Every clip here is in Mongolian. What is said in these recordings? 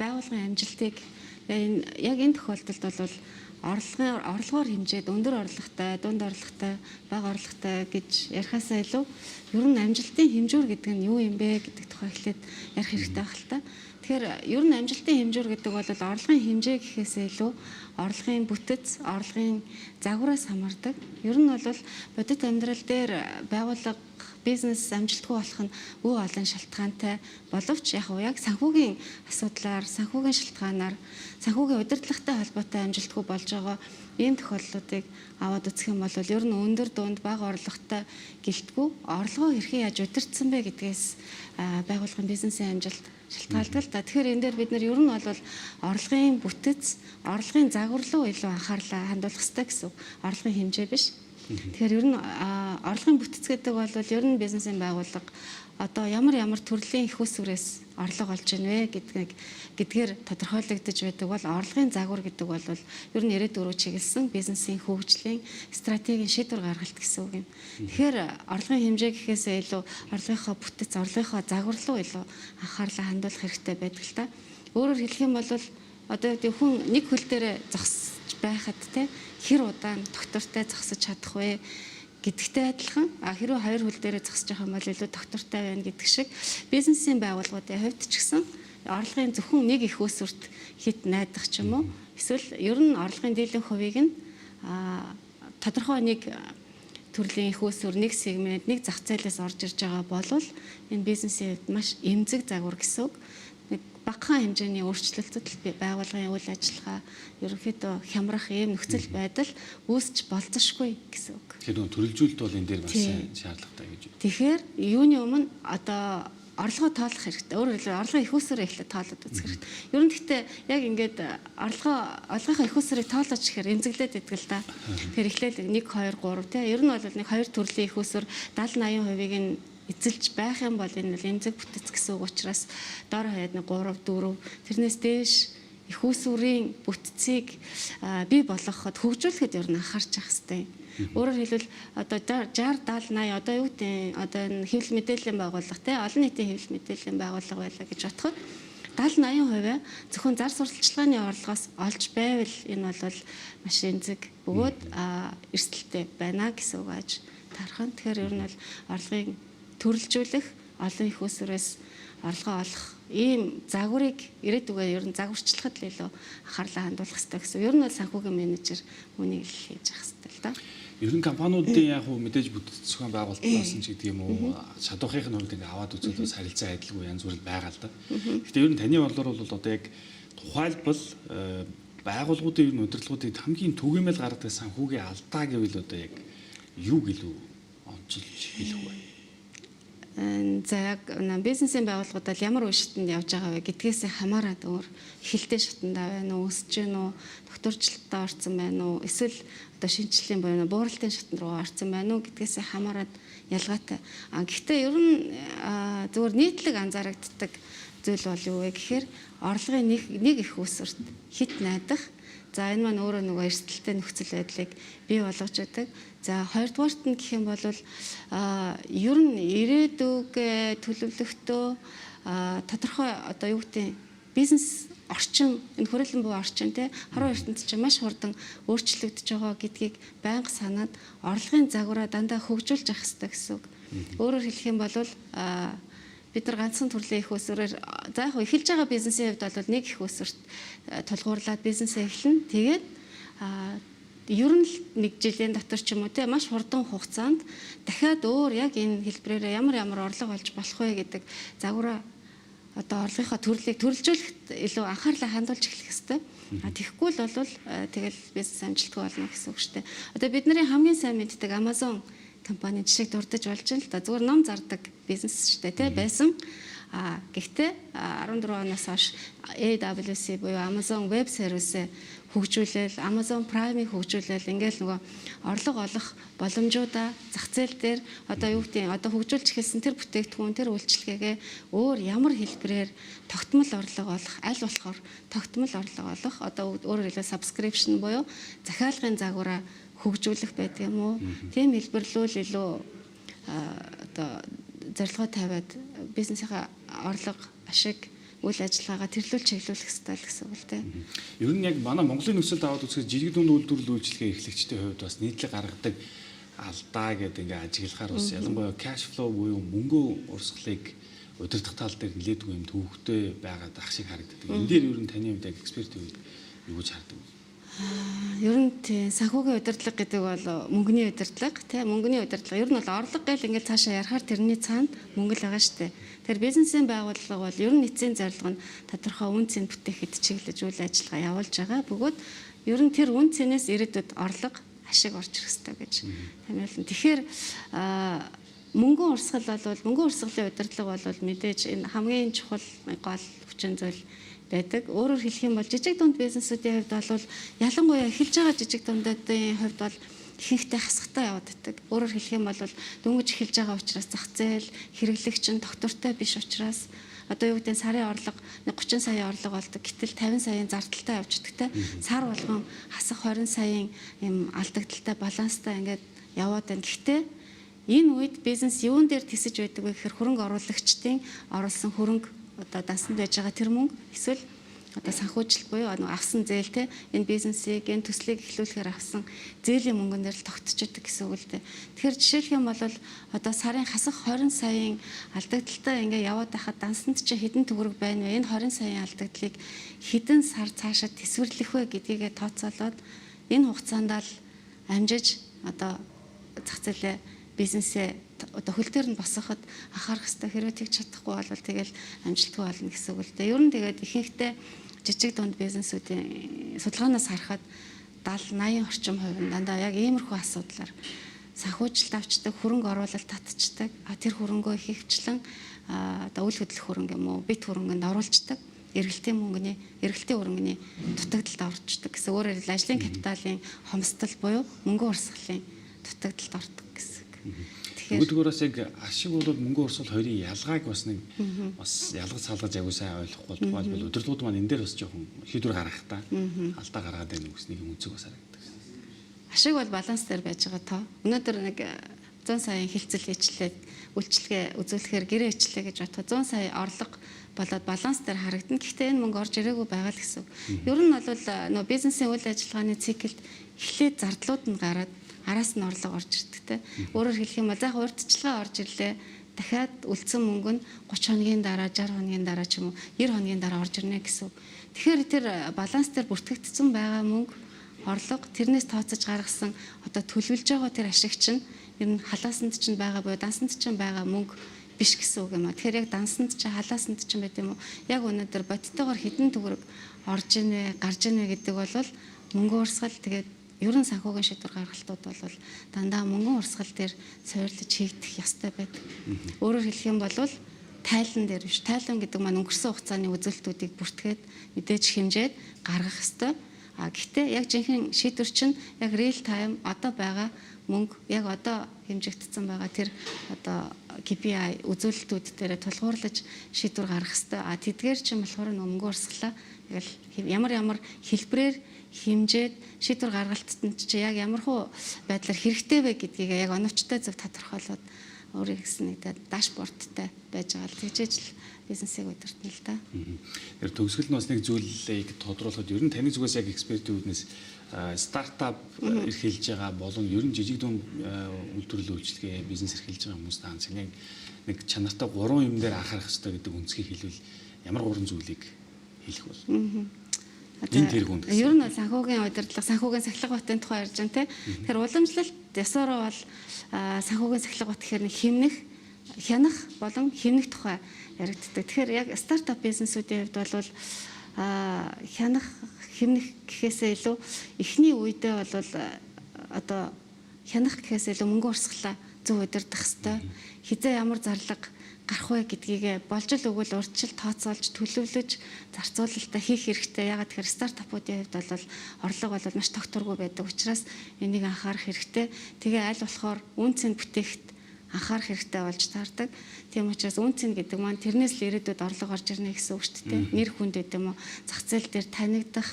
Байгууллагын амжилтыг энэ яг энэ тохиолдолд бол орлогоор хэмжээд өндөр орлоготой, дунд орлоготой, бага орлоготой гэж ярихаасаа илүү ер нь амжилтын хэмжүүр гэдэг нь юу юм бэ гэдэг тухай эхлээд ярих хэрэгтэй байх л та. Тэгэхээр ер нь амжилтын хэмжүүр гэдэг бол орлогын хэмжээ гэхээсээ илүү орлогын бүтэц, орлогын загвараас хамаардаг. Ер нь бол бодит амьдрал дээр байгууллага, бизнес амжилтгүй болох нь үе олон шалтгаантай боловч яг яг санхүүгийн асуудлаар, санхүүгийн шалтгаанаар, санхүүгийн удирдлагатай холбоотой амжилтгүй болж байгаа ийм тохиолдлуудыг аваад үзэх юм бол ер нь өндөр, дунд, бага орлоготой гэлтгүй орлогоо хэрхэн яаж удирдсан бэ гэдгээс байгууллагын бизнесийн амжилт шалтгаалдаг л да. Тэгэхээр энэ дээр бид нар ер нь бол орлогын бүтэц, орлогын загвар руу илүү анхаарлаа хандуулах хэрэгтэй гэсэн үг. Орлогын хэмжээ биш. Тэгэхээр ер нь орлогын бүтэц гэдэг бол ер нь бизнесийн байгууллага одоо ямар ямар төрлийн их усүрээс орлого олж ийн вэ гэдгээр тодорхойлогдож байдаг бол орлогын загвар гэдэг бол ер нь ирээдүйн рүү чиглэсэн бизнесийн хөгжлийн стратегийн шийдвэр гаргалт гэсэн үг юм. Тэгэхээр орлогын хэмжээ гэхээсээ илүү орлогынхоо бүтэц, орлогынхоо загвар руу илүү анхаарлаа хандуулах хэрэгтэй байдаг л та. Өөрөөр хэлэх юм бол одоо хүн нэг хөл дээр зогсож байхад те хэр удаан доктортой зогсож чадах вэ гэдэгтэй адилхан, хэрвээ хоёр хөл дээрээ зогсож байгаа юм бол илүү доктортой байна гэдэг шиг бизнесийн байгууллагуудын хувьд ч гэсэн орлогын зөвхөн нэг их усүрт хит найдах ч юм уу эсвэл ер нь орлогын дийлэнх хувийг нь тодорхой нэг төрлийн их усүр, нэг сегмент, нэг зах зээлээс орж ирж байгаа болвол энэ бизнесийн хувьд маш эмзэг загвар гэсэн үг. Нэг багахан хэмжээний өөрчлөлтөд байгууллагын үйл ажиллагаа ерөнхийдөө хямрах ийм нөхцөл байдал үүсч болзошгүй гэсэн үг. Тэгэхээр нөгөө төрөлжүүлэлт бол энэ дээр маш сайн шаардлагатай гэж. Тэгэхээр юуны өмнө одоо орлогоо тоолох хэрэгтэй. Өөрөөр хэлбэл орлогын их усүрээ эхлээд тоолоод үзэх хэрэгтэй. Ер нь гэхдээ яг ингээд орлогынхаа их усүрийг тоолооч гэхээр эмзэглээд идэг л да. Тэгэхээр эхлээл 1 2 3 тий. Ер нь бол нэг хоёр төрлийн их усүр 70 80%-ийг нь эзэлж байх юм бол энэ бол эмзэг бүтэц гэсэн үг учраас дор хаяад нэг 3 4 тэрнээс дээш их усүрийн бүтцийг бий болгоход, хөгжүүлэхэд ер нь анхаарч явах хэрэгтэй. Өөрөөр хэлбэл одоо 60 70 80 одоо юу гэдэг одоо энэ хэвлэл мэдээллийн байгууллага те олон нийтийн хэвлэл мэдээллийн байгууллага байлаа гэж бодоход 70 80% зөвхөн зар сурталчилгааны орлогоос олж байвал энэ бол маш эмзэг бөгөөд эрсдэлтэй байна гэсэн үг аж таархан. Тэгэхээр ер нь бол орлогын төрөлжүүлэх, олон их усүрээс орлогоо олох ийм загварыг ирээдүгээ ер нь загварчлахад л илүү анхаарлаа хандуулах хэрэгтэй гэсэн. Ер нь бол санхүүгийн менежер үүнийг л хийж явах хэрэгтэй л да. Ер нь компаниудын яг хуу мэдээж бүтэц зохион байгуулалтаас нь ч гэдэг юм уу чадварынх нь хувьд ингээ аваад үзвэл бас харилцаа адилгүй янз бүр байгаа л да. Гэхдээ ер нь таны бодлоор бол одоо яг тухайлбал байгууллагуудын ер нь удирдлагуудын хамгийн түгээмэл гаргадаг санхүүгийн алдаа гэвэл одоо яг юу гэлүү онцолж хэлэх вэ? За яг бизнесийн байгууллагуудад ямар үе шатанд явж байгаа вэ гэдгээс хамаарат өөр эхэлтэй шатандаа байна уу, өсөж гэнэ үү, докторчлолтод орсон байна уу, эсвэл одоо шинжлэлийн буюу бууралтын шатанд руу орсон байна уу гэдгээс хамаарат ялгаатай. А гэхдээ ер нь зөвхөн нийтлэг анзаарагддаг зүйл бол юу вэ гэхээр орлогын нэг их усүрт хит найдах. За энэ маань өөрөө нөгөө эрсдэлтэй нөхцөл байдлыг бий болгож байдаг. За хоёрдугаарт нь гэх юм бол ер нь ирээдүг төлөвлөгтөө тодорхой одоо юу гэдэг бизнес орчин, энэ хүрээлэн буй орчин те хорвоо ертөнцийн чинь маш хурдан өөрчлөгдөж байгаа гэдгийг байнга санаад орлогын загвараа дандаа хөгжүүлж явах хэрэгтэй гэсэн үг. Өөрөөр хэлэх юм бол бид нар ганцхан төрлийн их усүрээр за яг эхэлж байгаа бизнесийн хувьд бол нэг их усүрт тулгуурлаад бизнесээ эхэлнэ. Тэгээд ер нь л нэг жилийн дотор ч юм уу те маш хурдан хугацаанд дахиад өөр яг энэ хэлбэрээр ямар ямар орлого олж болох вэ гэдэг загвараа одоо орлогынхоо төрлийг төрөлжүүлэхэд илүү анхаарлаа хандуулж эхлэх ёстой. А тэгэхгүй л бол тэгэл бизнес амжилтгүй болно гэсэн үг шүү дээ. Одоо бидний хамгийн сайн мэддэг Amazon компани жишээг дурдж болж байна л да. Зүгээр ном зардаг бизнес шүү дээ, тэ байсан. А гэхдээ 14 оноос хойш AWS буюу Amazon Web Service хөгжүүлээл, Amazon Prime-ыг хөгжүүлээл ингээл нөгөө орлого олох боломжуудаа зах зээл дээр одоо юу гэдэг одоо хөгжүүлж эхэлсэн тэр бүтээгдэхүүн, тэр үйлчилгээгээ өөр ямар хэлбэрээр тогтмол орлого олох, аль болохоор тогтмол орлого олох, одоо өөрөөр хэлбэл subscription буюу захиалгын загвараа хөгжүүлэх байдаг юм уу? Тийм хэлбэрлүүл илүү одоо зорилгоо тавиад бизнесийнхаа орлого, ашиг үйл ажиллагаагаа тэрлүүл чиглүүлэх ёстой л гэсэн үг л дээ. Ер нь яг манай Монголын нөхцөлд аваад үзэхэд жижиг дунд үйлдвэрлэл үйлчилгээ эрхлэгчдийн хувьд бас нийтлэг гаргадаг алдаа гэдэг ингээ ажиглахаар бас ялангуяа cash flow буюу мөнгөө урсгалыг удирдах тал дээр нэлээдгүй юм төвөгтэй байгаад ах шиг харагддаг. Энэ дээр ер нь таны хувьд яг экспертийн хувьд юу гэж хардаг вэ? Ер нь тий санхүүгийн удирдлага гэдэг бол мөнгөний удирдлага, тий, мөнгөний удирдлага. Ер нь бол орлого гэл ингээл цаашаа ярихаар тэрний цаана мөнгө л байгаа шүү дээ. Тэгэхээр бизнесийн байгууллага бол ер нь эцсийн зорилго нь тодорхой үн цэн бүтээхэд чиглэж үйл ажиллагаа явуулж байгаа. Бөгөөд ер нь тэр үн цэнээс ирээдүйд орлого, ашиг орж ирэх ёстой гэж томьёолно. Тэгэхээр мөнгөн урсгал бол, мөнгөн урсгалын удирдлага бол мэдээж энэ хамгийн чухал гол хүчин зүйл байдаг. Өөрөөр хэлэх юм бол жижиг дунд бизнесүүдийн хувьд бол, ялангуяа эхэлж байгаа жижиг дундуудын хувьд бол ихэнхдээ хасахтай яваад байдаг. Өөрөөр хэлэх юм бол дөнгөж эхэлж байгаа учраас зах зээл, хэрэглэгч нь тогтвортой биш учраас одоо юу гэдэг, сарын орлого 30 сая орлого болдог. Гэтэл 50 саяын зардалтай явж те. Сар болгон хасах 20 саяын юм алдагдaltaй, баланстай ингээд яваад байна. Гэхдээ энэ үед бизнес юун дээр тэсэж байдаг вэ гэхээр хөрөнгө оруулагчдын оруулсан хөрөнгө, одоо дансанд байж байгаа тэр мөнгө, эсвэл одоо санхүүжилт буюу авсан зээл, те, энэ бизнесийг, энэ төслийг эхлүүлэхээр авсан зээлийн мөнгөн дээр л тогтчихдог гэсэн үг л дээ. Тэгэхээр жишээлх юм бол одоо сарын хасах 20 саяын алдагдaltaй ингээ яваад байхад дансанд чи хэдэн төгрөг байна вэ? Энэ 20 саяын алдагдлыг хэдэн сар цаашаа тэсвэрлэх вэ гэдгийгээ тооцоолоод энэ хугацаанд л амжиж одоо зах зээлээ, бизнесээ одоо хөл дээр нь босгоход анхаарах хэрэгтэй. Хэрвээ тэгж чадахгүй бол тэгэл амжилтгүй болно гэсэн үг л дээ. Ер нь тэгээд ихэнхдээ жижиг дунд бизнесүүдийн судалгаанаас харахад 70 80 орчим хувь нь дандаа яг иймэрхүү асуудлаар санхүүжилт авчдаг, хөрөнгө оруулалт татчихдаг. А тэр хөрөнгөө их ихвчлэн одоо үл хөдлөх хөрөнгө юм уу, бит хөрөнгөнд оруулцдаг. Эргэлтийн мөнгөний, эргэлтийн хөрөнгөний дутагдалд орчдөг гэсэн. Өөрөөр хэлбэл ажлын капиталын хомсдол буюу мөнгөн урсгалын дутагдалд ордог гэсэн. Тэгэхээр нөгөөдгөөрөөс яг ашиг бол мөнгөн урсгал хоёрын ялгааг бас нэг бас ялгаж салгаж аягүй сайн ойлгохгүй тухайлбал удирдлагууд маань энэ дээр бас жоохон шийдвэр гаргах та алдаа гаргаад байна гэсэн нэг юм өнцөг бас харагддаг. Ашиг бол баланс дээр байж байгаа тоо. Өнөөдөр нэг 100 саяын хэлцэл хийчлээ, үйлчилгээ үзүүлэхээр гэрээ хийчлээ гэж бодоход 100 сая орлого болоод баланс дээр харагдана. Гэхдээ энэ мөнгө орж ирээгүй байгаа л гэсэн. Ер нь бол нөө бизнесийн үйл ажиллагааны циклд эхлээд зардлууд нь гараад араас нь орлого орж ирдэг те. Өөрөөр хэлэх юм бол заах урьдчилгаа орж ирлээ. Дахиад үлдсэн мөнгө нь 30 хоногийн дараа, 60 хоногийн дараа ч юм уу 90 хоногийн дараа орж ирнэ гэсэн. Тэгэхээр тэр баланс дээр бүртгэгдсэн байгаа мөнгө, орлого, тэрнээс тооцож гаргасан одоо төлөвлөж байгаа тэр ашиг чинь ер нь халаасанд чинь байгаа буюу дансанд чинь байгаа мөнгө биш гэсэн үг юм а. Тэгэхээр яг дансанд чинь, халаасанд чинь байт юм уу? Яг өнөөдөр бодтойгоор хэдэн төгрөг орж ийнэ, гарч ийнэ гэдэг бол мөнгө урсгал. Тэгээд ер нь санхүүгийн шийдвэр гаргалтууд бол дандаа мөнгөн урсгал дээр суйрлаж хийгдэх ёстой байдаг. Өөрөөр хэлэх юм бол тайлан дээр биш. Тайлан гэдэг маань өнгөрсөн хугацааны үзүүлэлтүүдийг бүртгээд мэдээж хэмжээд гаргах ёстой. А гэхдээ яг жинхэнэ шийдвэр чинь яг real time одоо байгаа мөнгө, яг одоо хэмжигдсэн байгаа тэр одоо KPI үзүүлэлтүүд дээр тулгуурлаж шийдвэр гаргах ёстой. А тэдгээр чинь болохоор мөнгө урсгалаа яг л ямар ямар хэлбэрээр хэмжээд шийдвэр гаргалтад нь чи яг ямар хуу байдлаар хэрэгтэй вэ гэдгийг яг оновчтой зөв тодорхойлоод өөрийн гэсэн нэг dashboard тай байж байгаа л тэгжээж л бизнесийг удирдана л да. Тэр төгсгөл нь бас нэг зүйлийг тодруулахад ер нь таны зүгээс яг экспертийн үүднээс стартап эрхэлж байгаа болон ер нь жижиг дунд үйлдвэрлэл, үйлчилгээ бизнес эрхэлж байгаа хүмүүст таан нэг нэг чанартай гурван юм дээр анхаарах хэрэгтэй гэдэг өнцгийг хэлбэл ямар гурван зүйлийг хэлэх бол? Энэ тэр хүнд. Ер нь санхүүгийн удирдлага, санхүүгийн сахилга батын тухай ярьж байна те. Тэгэхээр уламжлалт ёсороо бол санхүүгийн сахилга бат гэхээр нэг хэмнэх, хянах болон хэмнэх тухай яригддаг. Тэгэхээр яг стартап бизнесүүдийн хувьд бол хянах, хэмнэх гэхээсээ илүү эхний үедээ бол одоо хянах гэхээсээ илүү мөнгө урсгалаа зөв удирдах хэвээр. Хизээ ямар зарлага гарах вэ гэдгийг болж л өгвөл урьдчил тооцоолж, төлөвлөж зарцуулалтаа хийх хэрэгтэй. Ягаад тэгэхээр стартапуудын хувьд бол орлого бол маш тогтворгүй байдаг учраас энийг анхаарах хэрэгтэй. Тэгээ аль болохоор үн цэн бүтээхэд анхаарах хэрэгтэй болж таардаг. Тийм учраас үн цэн гэдэг маань тэрнээс л ирээдүйд орлого орж ирнэ гэсэн үг шүү дээ. Нэр хүнд гэдэг юм уу. Зах зээл дээр танигдах,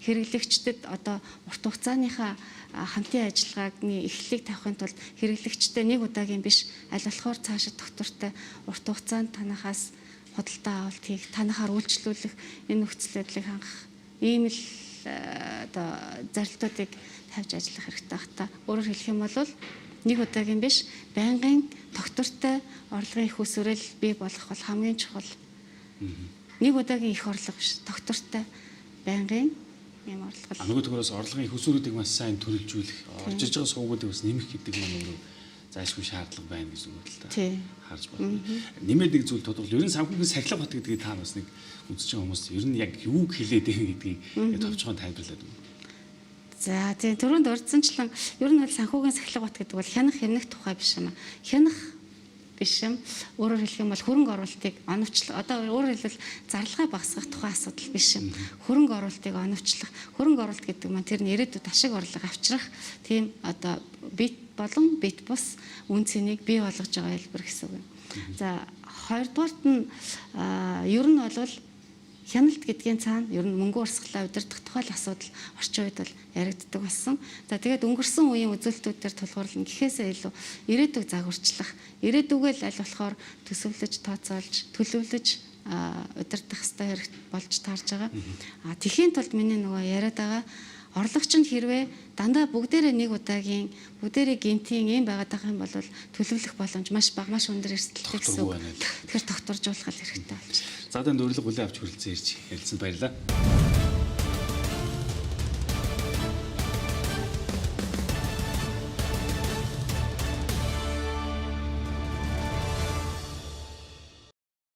хэрэглэгчдэд одоо урт хугацааныхаа хамтын ажиллагааны эхлэлийг тавихын тулд хэрэглэгчтэй нэг удаагийн биш, аль болохоор цаашид доктортой урт хугацаанд танахаас худалдаа авалт хийх, танахаар үйлчлүүлэх энэ нөхцөл байдлыг хангах ийм л одоо зарилтуудыг тавьж ажиллах хэрэгтэй байх та. Өөрөөр хэлэх юм бол нэг удаагийн биш, байнгын тогтвортой орлогын их усүрэл бий болох бол хамгийн чухал. Нэг удаагийн их орлого биш, тогтвортой байнгын юм орлого. Нөгөө төгрөөс орлогын их усүрүүдийг маш сайн төрөлжүүлэх, орж иж байгаа сувгуудыг бас нэмэх гэдэг маань өөрөө зайлшгүй шаардлага байна гэсэн үг л та. Харж байна. Нэмээд нэг зүйл тодорхой. Ер нь санхүүгийн сахилга бат гэдгийг та бас нэг үзэж байгаа хүмүүс ер нь яг юуг хэлээд байна гэдгийг товчхон тайлбарлаад өгнө. За тийм, түрүүнд дурдсанчлан ер нь бол санхүүгийн сахилга бат гэдэг бол хянах хэмнэх тухай биш юм а. Хянах биш юм. Өөрөөр хэлэх юм бол хөрөнгө оруулалтыг оновчлох. Одоо өөрөөр хэлбэл зарлага багасгах тухай асуудал биш юм. Хөрөнгө оруулалтыг оновчлох. Хөрөнгө оруулалт гэдэг маань тэр нь ирээдүйд ашиг орлого авчрах тийм одоо бит болон бит бус үн цэнийг бий болгож байгаа хэлбэр гэсэн үг юм. За хоёрдугаарт нь ер нь бол хяналт гэдгийн цаана ер нь мөнгө урсгалаа удирдах тухай л асуудал орчин үед бол яригддаг болсон. За тэгээд өнгөрсөн үеийн үзүүлэлтүүд дээр тулгуурлана гэхээсээ илүү ирээдүг загварчлах, ирээдүгөө л аль болохоор төсөвлөж, тооцоолж, төлөвлөж удирдах ёстой хэрэг болж таарж байгаа. А тэхийн тулд миний нөгөө яриад байгаа орлогч нь хэрвээ дандаа бүгдээрээ нэг удаагийн бүгдээрээ гинтийн юм байгаад байгаа юм бол төлөвлөх боломж маш бага, маш өндөр эрсдэлтэй гэсэн үг. Тэгэхээр тогтворжуулах хэрэгтэй болж байна. За танд урилга хүлээн авч хүрэлцэн ирж ярилцсанд баярлалаа.